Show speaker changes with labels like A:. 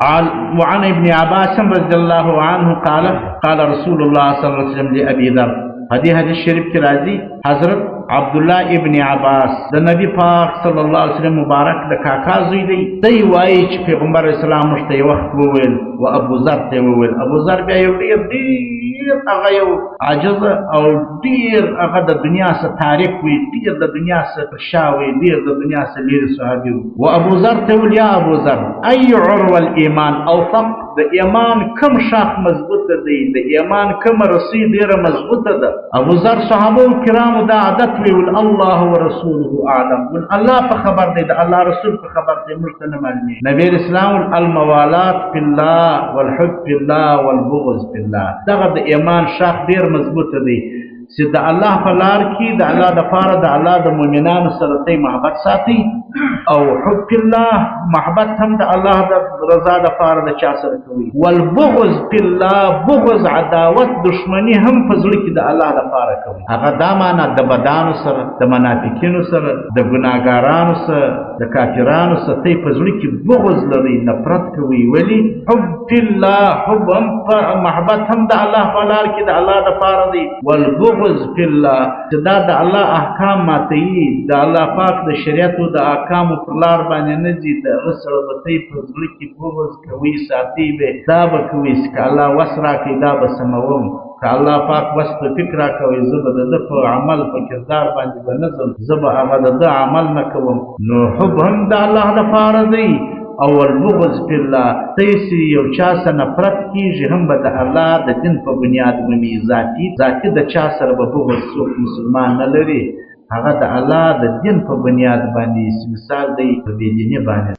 A: وعن ابن عباس رضي الله عنه قال قال رسول الله صلى الله عليه وسلم لأبي ذر. هدي حدیث شریف کې راځي حضرت عبد الله ابن عباس د نبی پاک صلی الله علیه وسلم مبارک د کاکا زوی دی. دی وایي چې پیغمبر اسلام موږ ته یو وخت وویل و ابو ذر ته وویل. ابو ذر بیا یو ډېر ډېر هغه یو عاجز او ډېر هغه د دنیا څخه تاریک وي، ډېر د دنیا څخه شا وي، ډېر د دنیا څخه لرې صحابي وو. و ابو ذر ته وویل یا ابو ذر ای عروة الایمان اوثق، د ایمان کم شاخ مضبوط دی، د ایمان کم رسی ډېره مضبوطه ده. ابو ذر صحابه کرامو دا عادت وی، ول الله ورسوله اعلم، ول الله په خبر دی، د الله رسول په خبر دی، موږ ته نه معلومېږي. نبی اسلام الموالات فی الله والحب فی الله والبغض فی الله، دغه د ایمان شاخ ډېر مضبوط دی چې د الله په لار کې د الله د پاره د الله د مؤمنانو سره تی محبت ساتي، او حب فی الله محبت هم د الله د رضا د پاره د چا سره کوي، والبغض فی الله بغض عداوت دشمنی هم په زړه کې د الله د پاره کوي. هغه دا معنا د بدانو سره، د منافقینو سره، د ګناهګارانو سره، د کافرانو سره تی په زړه کې بغض لري، نفرت کوي. ولی حب فی الله حب هم محبت هم د الله په لار کې د الله د پاره دی، والبغض فی الله چې دا د الله احکام ماتوي، د الله پاک د شریعت او د احکامو پر لار باندې نه ځي، د هغه سره به تی په زړه کې بغض کوي، ساتي به، دا به کوي چې که الله وس راکړي دا به سموم، که الله پاک وس توفیق راکوي زه به د ده په عمل په کردار باندې به نه ځم، زه به هغه د ده عمل نه کوم. نو حب هم د الله دپاره دی او البغض فی الله، تی چې یو چا سره نفرت کېږي هم به د الله د دین په بنیاد مومي. ذاتي د چا سره به بغض څوک مسلمان نه لري، هغه د الله د دین په بنیاد باندې، مثال دی په بې دیني باندې.